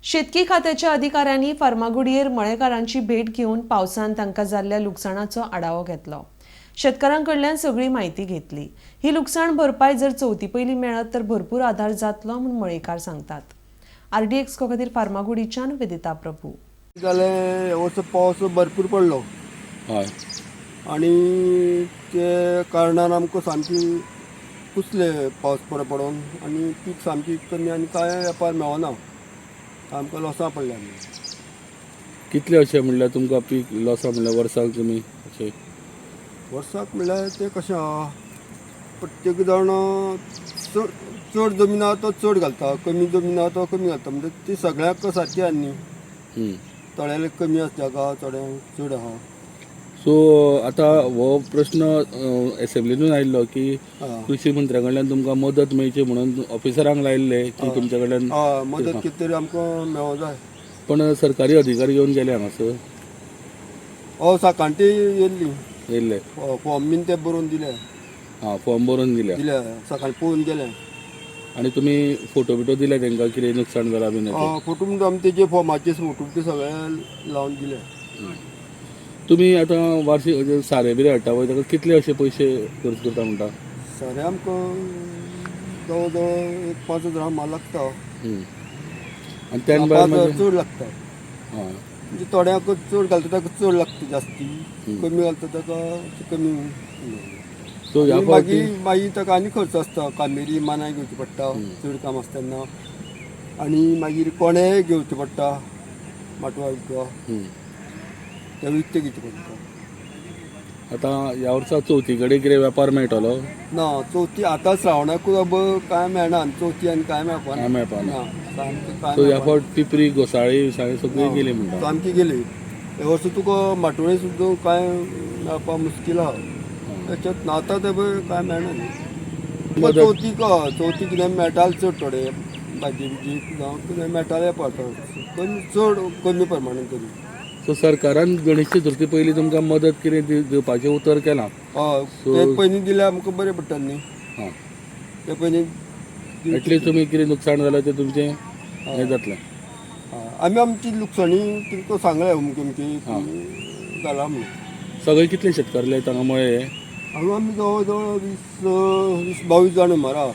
शेतकी खात्याच्या अधिकाऱ्यांनी फार्मागुडयेर मळेकारांची भेट घेवन पावसान तांकां जाल्ल्या लुकसाणाचो आढावो घेतलो. शेतकारां कडल्यान सगळी म्हायती घेतली. ही लुकसाण भरपाय जर चवथी पयलीं मेळत तर भरपूर आधार जातलो म्हूण मळेकार सांगतात. आरडीएक्स खातीर फार्मागुडीच्यान वेदिता प्रभू. जालें, ह्या वर्सा पावस भरपूर पडलो. आनी ते कारणान आमकां सामकी कुसले पावस पडोन आनी पीक सामकी कमी आनी कांय वेपार मेळना, आमकां लॉसां पडले आमी. कितले अशें म्हणल्यार तुमकां पीक लॉसा म्हणल्यार वर्साक तुमी अशें? वर्साक म्हणल्यार तें कशें आहा, प्रत्येक जाण चड चड जमीन आहा तो चड घालता, कमी जमीन आहा तो कमी घालता. म्हणजे ती सगळ्यांक सारकी आहा न्ही. थोड्याले कमी आसा जागा, थोड्यांक चड आहा. सो आतां हो प्रश्न एसेंब्लीनूय आयिल्लो की कृषी मंत्र्या कडल्यान तुमकां मदत मेळची म्हणून ऑफिसरांक लायिल्ले की तुमच्या कडल्यान. हय, मदत कितें तरी आमकां मेळों जाय. पण सरकारी अधिकारी येवन गेले हांगासर? हय, साकांटी येयल्ली. येयल्ले? फॉर्म बीन ते बरोवन दिले. आं, फॉर्म बरोवन दिल्या? दिले, सकाळी पळोवन गेले. आनी तुमी फोटो बिटो दिले तांकां कितें नुकसाण जालां बीन तें? फोटो म्हणटा आमी तेजे फॉर्माचे फोटो ते सगळे लावन दिले. तुमी आतां वार्षीक सारें बिरें हाडटा पळय, ताका कितले अशे पयशे खर्च करता म्हणटा? सारें आमकां जवळ जवळ एक 5,000 माल लागता. आनी त्यान भायर 5,000 मागीर चड लागता. म्हणजे थोड्यांक चड घालता ताका चड लागता जास्ती, कमी घालता ताका कमी. सो ह्या आनी फावटी मागीर मागीर ताका आनी खर्च आसता. कामेरी मानाय घेवची पडटा चड काम आसता तेन्ना, आनी मागीर कोणेय घेवचे पडटा, माटवा बिटवा ते विकते घेवचे पडटा. आतां ह्या वर्सा चवथी कडेन कितें वेपार मेळटलो? ना, चवथी आतां श्रावणाकूच अब कांय मेळना आनी चवथी आनी कांय मेळपा कांय मेळपा ना. ना, सामकें कांय सो ह्या मेळपा फावट पिपरी, घोसाळी, साळी सगळी गेली म्हणटा? सामकी गेली. हे वर्सा तुका माटोळे सुद्दां कांय मेळपा मुश्कील आहा. तेच्यात आतां ते पळय कांय मेळना न्ही. मदत- चवथीक, हय, चवथी कितें मेळटालें चड थोडे भाजी बिजी जावं कितें मेळटालें पळय, कमी चड कमी प्रमाणान तरी. सो सरकारान गणेश चतुर्थी पयलीं तुमकां मदत कितें दिवपाचें उतर केलां. हय, ते पयलीं दिल्यार आमकां बरें पडटा न्ही. ते पयलीं एटलीस्ट तुमी कितें नुकसाण जालां तें तुमचें हें जातलें. हय, आमी आमची लुकसाणी तुमकां सांगलें अमकी अमकी जालां म्हणून. सगळे कितले शेतकार हांगा मळे? हांगा आमी जवळ जवळ 20 20 22 जाण मरा.